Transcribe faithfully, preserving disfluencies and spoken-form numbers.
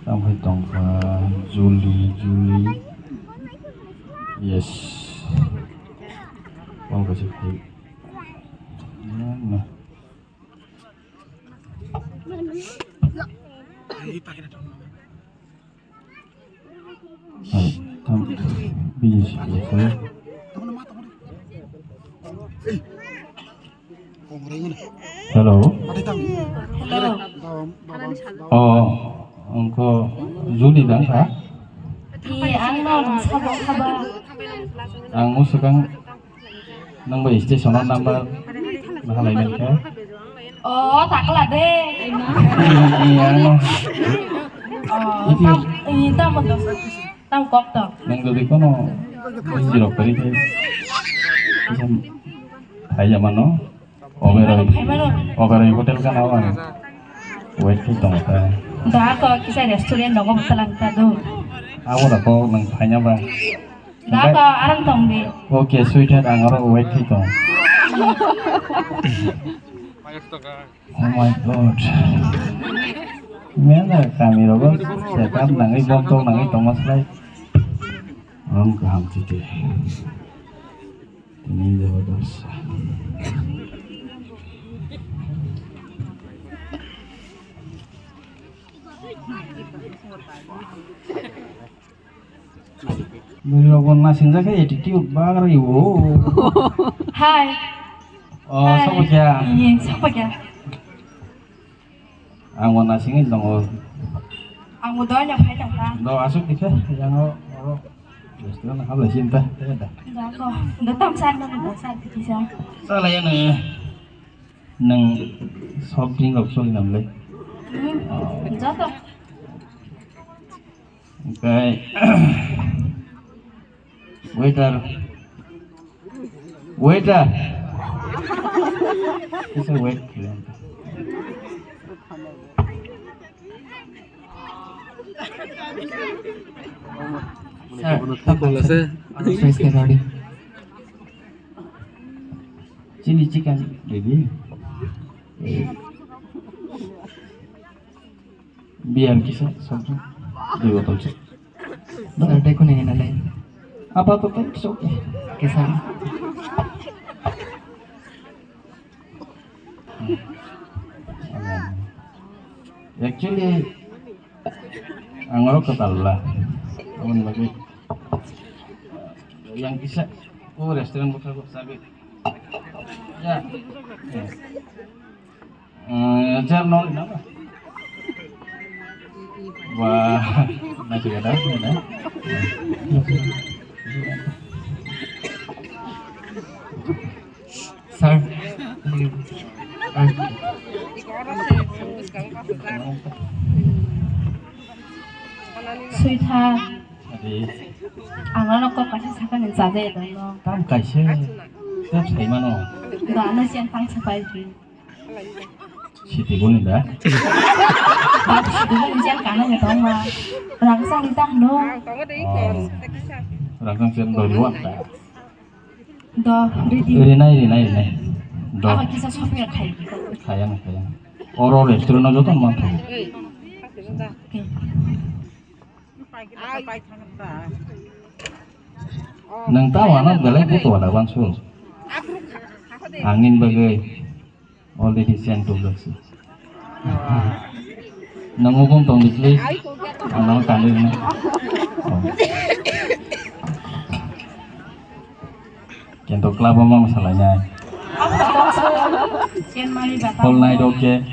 Tamo hai tongkha Julie, Julie. Yes. Phone kaisa khai. Na, na. Hai, tam, bini siyasa. Hello. Hello. Oh, engko Juli dang kha? Iya, ang no, sabok haba. Ang musukan. Nang bai station o number nahalai nai khe? Oh, takla de. Iya, no. Oh, tam, ini tam mo dos. Tam kok to. Nang jodi kono sirok kari khe, kisa phai jama no. Oberoi, Oberoi hotel kana o ang wait khe tongo ta. Da ko kisa restaurant nogo bwtalang ta do. Abo da ko nang phai na ba. Da ko arang tong di. Okay, sweetheart, ang oro wait khai tong. Oh my God. Mela kami rogo setup nangwi, bom tong nangwi tongma slai. Rom kaham tite. Ini jabardast. Bwrwi rok bo nasingjak khe attitude bagwi o. Hai. Oh, hai. Sokpakya. Iye, sokpakya. Ang bo nasingwi tongo. Ang bo doino phai tongkha. Do asuk dikhe, yang o, oro restaurant hablai sinta, ya da. Da ko, da tam san na, da san dikhe sa. Salai ya nang, nang soft drink rok soli namle. Hmm, joto. Oke. Waiter. Waiter. Kisa wait. Sir, tak boleh sih. Size ke ready. Chili chicken, baby. Beer kisa, soft drink, dui botol se. Sir, tei kuni nai nalai? Apatot it's okay. Okay, sir. Actually, ang oro kwtal la. Aboni bagwi yang kisa, o restaurant bwkha bwkha sagwi. Ya. Ya. Eh, jar no rina ba. Wah, nasi kada, kada. Sir, sweetheart, ang ano kok kaisa sakani chajai dong no. Tam kaisa, tam sai mano. Do ano siyan tang sapai. Siti boni da? Bab, siti boni jan kana nge tong ma. Rangsang ni tah no. Oh. Rangsang chen do luan da. Do, ready. Rinai, rinai, rinai. Do. Aba kisa shopping khai. Khayang, khayang. Oro restaurant no joto man thang. Okay. Nang ta wana belai buto wala wansu. Angin bagai. Already send to Gaksi. Nang mukung tong di, please. Ang nang tangwi na. Oh. Kento club o ma masalai nai. Whole night okay.